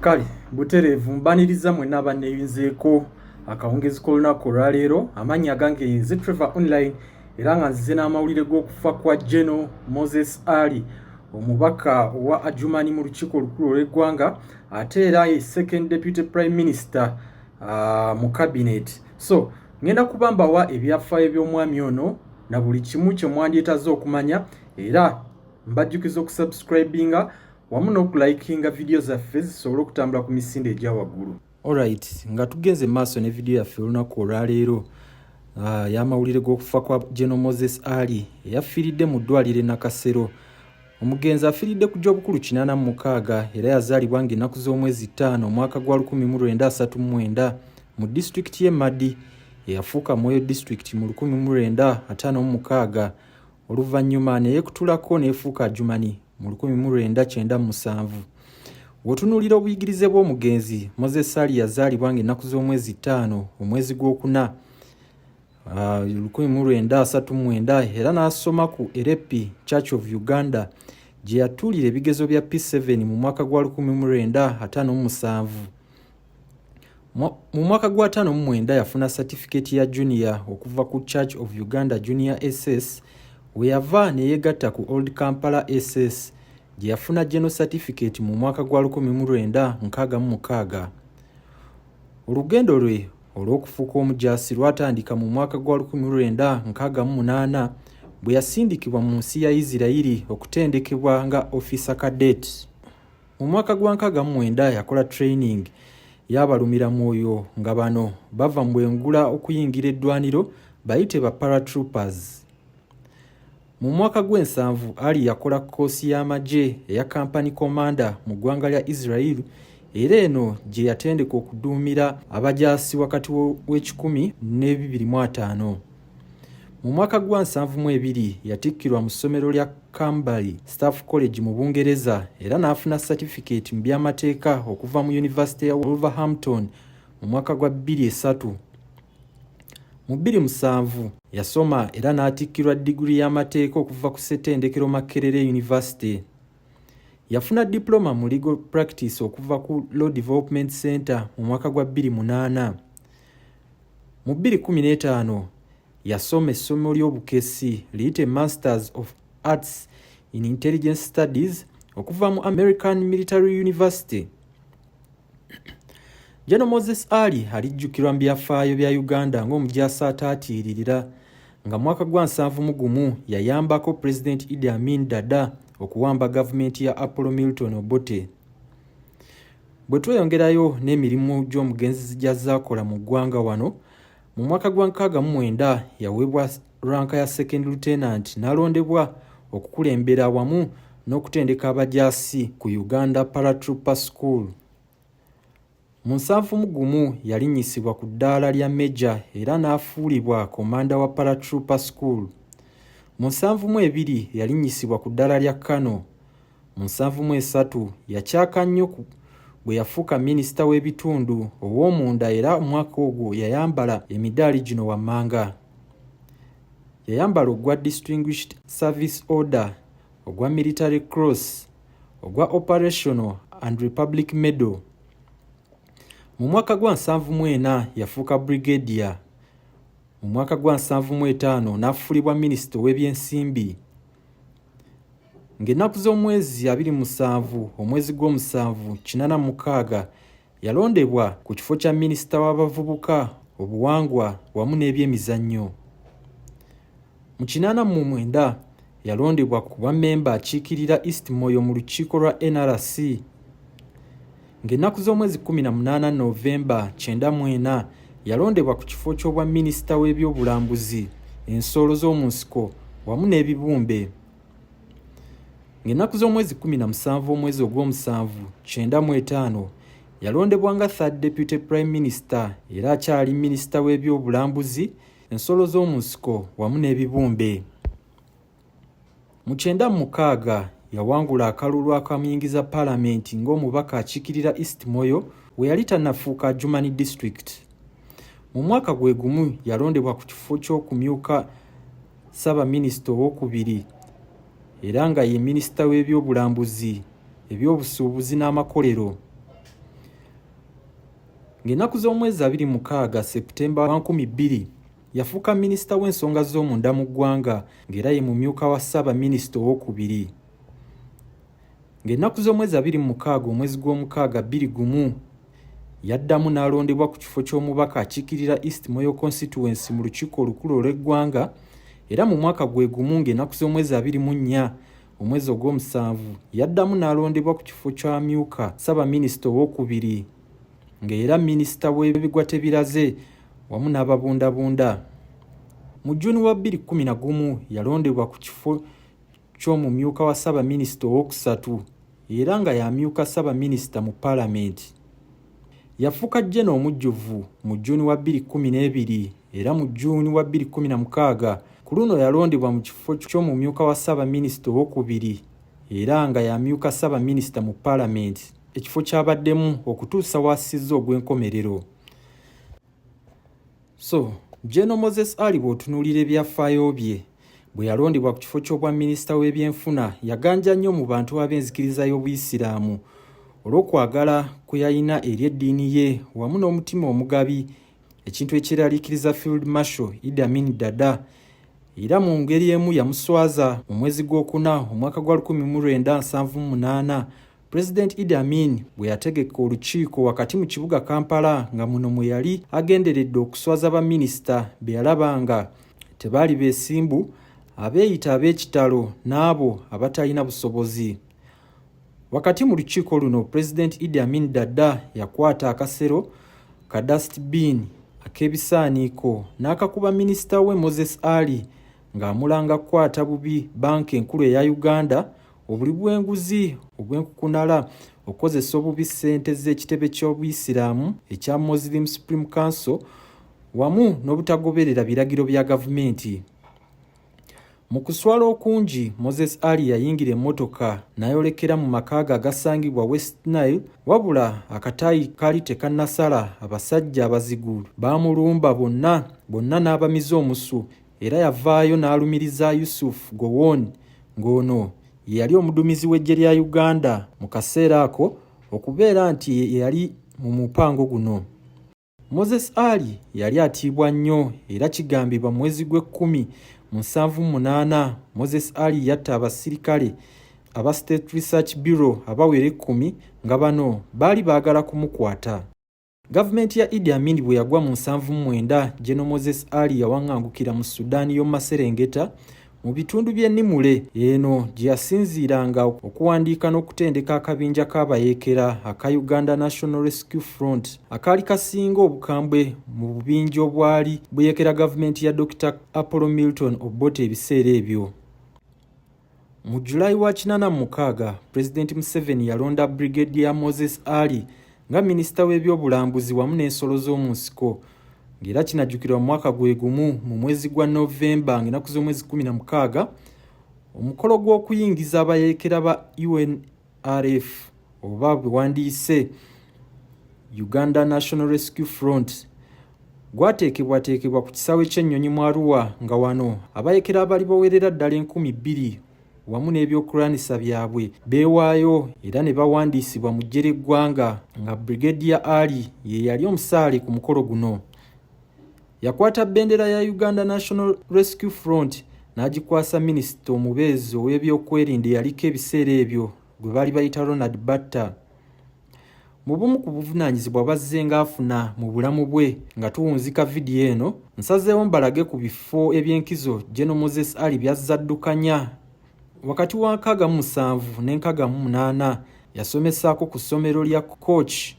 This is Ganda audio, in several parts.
Kale butereevu mbaniriza mwenna abanneeyunzeeko akawungezi k'olunaku olwaleero. Amannya agange nze Trevor Online, era nga nzize n'amawulire g'okufa kwa General Moses Ali, omubaka owa Adjumani mu lukiiko olukulu olw'eggwanga, ate era ye second deputy prime minister mu cabinet. So ngenda kuba mbawa ebyafaayo by'omwami ono na buli kimu kye mwandyetaaze okumanya, era mbajjukiza okusubscribinga wamu n'okulikinga vidiyo zaffe zisobole okutambula ku misinde egya waggulu. Alright, nga tugenze maaso ne vidiyo yaffe olunaku olwaleero y'amawulire g'okufa kwa General Moses Ali eyafiiridde mu ddwaliro e Nakasero. Omugenzi afiiridde ku gy'obukulu 86, era yazaalibwa ng'ennaku z'omwezi 5 omwaka gwa 1939 mu disitulikiti y'e Madi, eyafuuka Moyo Disitulikiti mu 1956, oluvannyuma ne yeekutulako n'efuuka Adjumani mu 1997. W'otunuulira obuyigirize bw'omugenzi Moses Ali, yazaalibwa ng'ennaku z'omwezi 5 omwezi gwokuna 1939, era n'asoma ku Erepi Church of Uganda gye yatuulira ebigezo bya P7 mu mwaka gwa 1957. Mu mwaka gwa 59 yafuna satifikeeti ya junior okuva ku Church of Uganda Junior SS, we yava ne yeegatta ku Old Kampala SS gye yafuna general certificate mu mwaka gwa 1966. Olugendo lwe olw'okufuuka omujaasi lwatandika mu mwaka gwa 1968 bwe yasindikibwa mu nsi ya Isirayiri okutendekebwa nga officer cadet. Mu mwaka gwa 69 yakola training y'abalumira mwoyo, nga bano bava mu bwengula okuyingira eddwaniro bayite ba paratroopers. Mu mwaka gw'ensanvu Ali yakola kkoosi y'amagye eya company commander mu ggwanga lya Israel, era eno gye yatendeka okuduumira abajaasi wakati w'ekikumi n'ebibiri mu ataano. Mu mwaka gwa 72 yatikkirwa mu ssomero lya Camberley Staff College mu Bungereza, era n'afuna satifikeeti mu by'amateeka okuva mu Yunivasite ya Wolverhampton mu mwaka gwa 2003. Mu 2007 yasoma era n'atikkirwa diguli y'amateeka okuva ku ssettendekero Makerere University. Yafuna diploma mu legal practice okuva ku Law Development Center mu mwaka gwa 2008. Mu 2015 yasoma essomo ly'obukessi liyite Masters of Arts in Intelligence Studies okuva mu American Military University. General Moses Ali alijjukirwa mu byafaayo bya Uganda ng'omujaasi ataatiiririra, nga mwaka gwa 71 yayambako President Idi Amin Dada okuwamba gavumenti ya Apollo Milton Obote. Bwe tweyongerayo n'emirimu gy'omugenzi gy'azaakola mu ggwanga wano, mu mwaka gwa 69 yaweebwa ranka ya second lieutenant n'alondebwa okukulembera wamu n'okutendeka abajaasi ku Uganda Paratrooper School. Mu 71 yalinnyisibwa ku ddaala lya Major era n'afuulibwa komanda wa Paratrooper School. Mu 72 yalinnyisibwa ku ddaala lya Colonel. Mu 73 yakyaka nnyo bwe yafuuka minisita w'ebitundu ow'omunda, era omwaka ogwo yayambala emidaali gino wammanga. Yayambala ogwa Distinguished Service Order, ogwa Military Cross, ogwa Operational and Republic Medal. Mu mwaka gwa 74 yafuuka brigadier. Mu mwaka gwa 75 n'afuulibwa minisita ow'ebyensimbi. Ng'ennaku z'omwezi 27 omwezi gw'omusanvu 86 yalondebwa ku kifo kya minisita w'abavubuka, obuwangwa wamu n'ebyemizannyo. Mu 89 yalondebwa ku bwa mmemba akiikirira East Moyo mu lukiiko lwa NRC. Ng'ennaku z'omwezi 18 Novemba 94 yalondebwa ku kifo ky'obwa minisita w'ebyobulambuzi, ensolo z'omu nsiko wamu n'ebibumbe. Ng'ennaku z'omwezi 17 omwezi ogw'omusanvu 95 yalondebwa nga third deputy prime minister, era akyali minisita w'ebyobulambuzi, ensolo z'omu nsiko wamu n'ebibumbe. Mu 96 yawangula akalulu akamuyingiza paalamenti ng'omubaka akiikirira East Moyo we yali tannafuuka Adjumani District. Mu mwaka gwe gumu yalondebwa ku kifo ky'okumyuka ssaabaminisita owokubiri, era nga ye minisita w'ebyobulambuzi, ebyobusuubuzi n'amakolero. Ng'ennaku z'omwezi 26 Seputemba 2000 yafuuka minisita w'ensonga z'omunda mu ggwanga ng'era ye mumyuka wa ssaabaminisita owookubiri. Ng'ennaku z'omwezi 26 omwezi gw'omukaaga 21 yaddamu n'alondebwa ku kifo ky'omubaka akiikirira East Moyo Constituency mu lukiiko olukulu olw'eggwanga era mu mwaka gwe gumu ng'ennaku z'omwezi 24 omwezi ogw'omusanvu yaddamu n'alondebwa ku kifo ky'amyuka ssaabaminisita owookubiri ng'era minisita w'ebigwa tebiraze wamu n'ababundabunda. Mu Juni wa 2011 yalondebwa ku kifo ky'omumyuka wa ssaabaminisita owookusatu era nga y'amyuka ssaabaminisita mu paalamenti. Yafuuka Jeno omujjuvu mu Juni wa 2012 era mu Juni wa 2016 ku luno yalondebwa mu kifo ky'omumyuka wa ssaabaminisita owookubiri era nga y'amyuka ssaabaminisita mu paalamenti, ekifo ky'abaddemu okutuusa w'assizza ogw'enkomerero. So General Moses Ali bw'otunuulira ebyafaayo bye, bwe yalondebwa ku kifo ky'obwa minisita w'ebyenfuna yaganja nnyo mu bantu ab'enzikiriza y'Obuyisiraamu olw'okwagala kwe yalina eri eddiini ye wamu n'omutima omugabi, ekintu ekyeraliikiriza Field Marshal Idi Amin Dada era mu ngeri emu yamuswaza. Mu mwezi gw'okuna omwaka gwa 1978 Pulezidenti Idi Amin bwe yategeka olukiiko wakati mu kibuga Kampala nga muno mwe yali agenderedde okuswaza baminisita be yalaba nga tebaali beesimbu, abeeyita ab'ekitalo n'abo abatalina busobozi. Wakati mu lukiiko luno Pulezidenti Idi Amin Dada yakwata akasero ka dustbin ak'ebisaaniiko n'akakuba minisita we Moses Ali ng'amulanga kukwata bubi banka enkulu eya Uganda, obuli bw'enguzi obw'enkukunala, okukozesa obubi ssente z'ekitebe ky'Obuyisiraamu ekya Muslim Supreme Council wamu n'obutagoberera biragiro bya gavumenti. Mu kuswala okungi, Moses Ali yayingira emmotoka n'ayolekera mu maka ge agasangibwa West Nile, wabula akataayi kaali tekannasala abasajja abazigu baamulumba bonna bonna n'abamiza omusu era yavaayo n'alumiriza Yusuf Gowon ng'ono ye yali omuduumizi w'eggye lya Uganda mu kaseera ako okubeera nti ye yali mu mupango guno. Moses Ali yali atiibwa nnyo era kigambibwa mu mwezi gw'ekkumi mu 78 Moses Ali yatta abasirikale aba State Research Bureau abawera 10 nga bano baali baagala kumukwata. Gavumenti ya Idi Amin bwe yagwa mu 79, General Moses Ali yawaŋŋangukira mu Sudan y'omu maserengeta mu bitundu by'e Nimule, eno gye yasinziiranga okuwandiika n'okutendeka akabinja k'abayeekera aka Uganda National Rescue Front akaali kasinga obukambwe mu bubinja obwali buyeekera gavumenti ya Dr. Apollo Milton Obote ebiseera ebyo. Mu July wa 86, Pulezidenti Museveni yalonda Brigadier Moses Ali nga minisita w'ebyobulambuzi wamu n'ensolo z'omu nsiko, ng'era kinajjukirwa mu mwaka gwe gumu mu mwezi gwa Novemba ng'ennaku z'omwezi 16 omukolo gw'okuyingiza abayeekera ba UNRF oba bwe wandiise Uganda National Rescue Front gwateekebwateekebwa ku kisaawe ky'ennyonyi mu Arua, nga wano abayekera abali bawerera ddala 2000 wamu n'ebyokulwanisa byabwe beewaayo era ne bawandiisibwa mu ggye ly'eggwanga, nga Brigadier Ali ye yali omusaale ku mukolo guno. Yakwata bendera ya Uganda National Rescue Front n'agikwasa minisita omubeezi ow'ebyokwerinda eyaliko ebiseera ebyo gwe baali bayita Ronald Batta. Mu bumu ku buvunaanyizibwa bw'azze ng'afuna mu bulamu bwe, nga tuwunzika vidiyo eno, nsazeewo mbalage ku bifo eby'enkizo General Moses Ali by'azze addukanya. Wakati wa 67 ne 68 yasomesaako ku ssomero lya Coach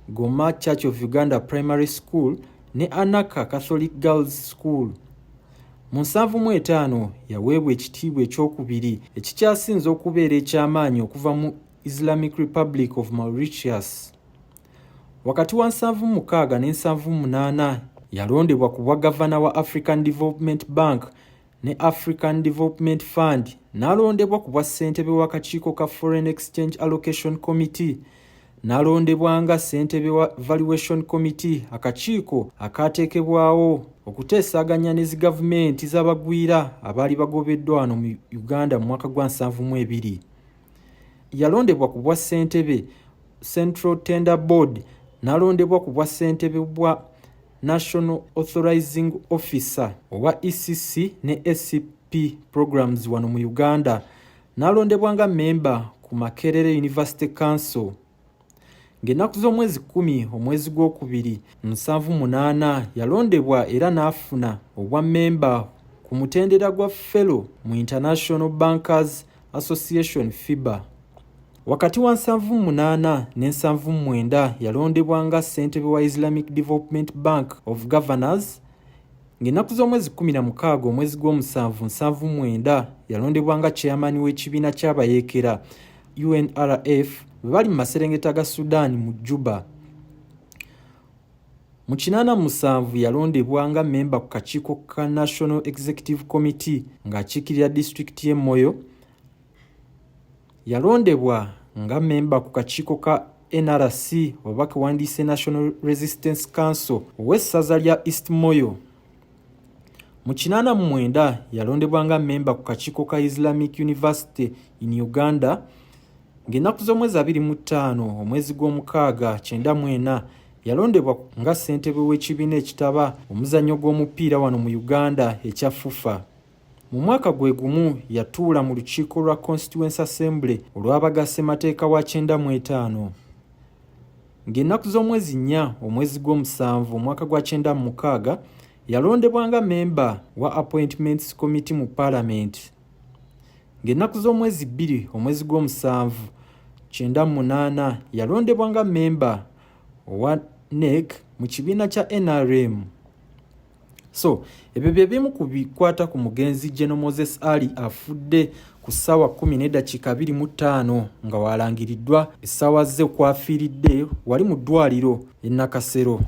Goma Church of Uganda Primary School ne Anaka Catholic Girls School. Mu 75 yaweebwa ekitiibwa ekyokubiri ekikyasinze okubeera eky'amaanyi okuva mu Islamic Republic of Mauritius. Wakati wa 76 ne 78 yalondebwa ku bwa gavana wa African Development Bank ne African Development Fund, n'alondebwa ku bwa ssentebe w'akakiiko ka Foreign Exchange Allocation Committee, n'alondebwa nga ssentebe wa Valuation Committee, akakiiko akaateekebwawo okuteesaganya ne zi gavumenti z'abagwira abaali bagobeddwa wano mu Uganda mu mwaka gwa 72. Yalondebwa ku bwa ssentebe Central Tender Board N'alondebwa ku bwa ssentebe bwa National Authorizing Officer owa ECC ne ACP programs wano mu Uganda. N'alondebwa nga memba ku Makerere University Council. Ng'ennaku z'omwezi 10 omwezi gwokubiri 78 yalondebwa era n'afuna obwa memba ku mutendera gwa Fellow mu International Bankers Association, FIBA. Wakati wa 78 ne 79 yalondebwa nga ssentebe wa Islamic Development Bank of Governors. Ng'ennaku z'omwezi 16 omwezi gw'omusanvu 79 yalondebwa nga chairman w'ekibiina ky'abayeekera UNRF bwe bali mu maserengeta ga Sudan mu Juba. Mu 87 yalondebwa nga memba ku kakiiko ka National Executive Committee ng'akiikirira disitulikiti y'e Moyo. Yalondebwa nga memba ku kakiiko ka NRC, oba kewandiise National Resistance Council, ow'essaza lya East Moyo. Mu 89 yalondebwa nga memba ku kakiiko ka Islamic University in Uganda. Ng'ennaku z'omwezi 25 omwezi gw'omukaaga 94 yalondebwa nga ssentebe w'ekibiina ekitaba omuzannyo gw'omupiira wano mu Uganda ekya FUFA. Mu mwaka gwe gumu yatuula mu lukiiko lwa Constituency Assembly olwabaga ssemateeka wa 95. Ng'ennaku z'omwezi 4 omwezi gw'omusanvu omwaka gwa 96 yalondebwa nga memba wa Appointments Committee mu Parliament. Ng'ennaku z'omwezi 2 omwezi gw'omusanvu 98 yalondebwa nga memba owa NEC mu kibiina kya NRM. So ebyo bye bimu ku bikwata ku mugenzi General Moses Ali, afudde ku ssaawa 10:25, nga walangiriddwa essaawa ze kwafiiridde wali mu ddwaliro e Nakasero.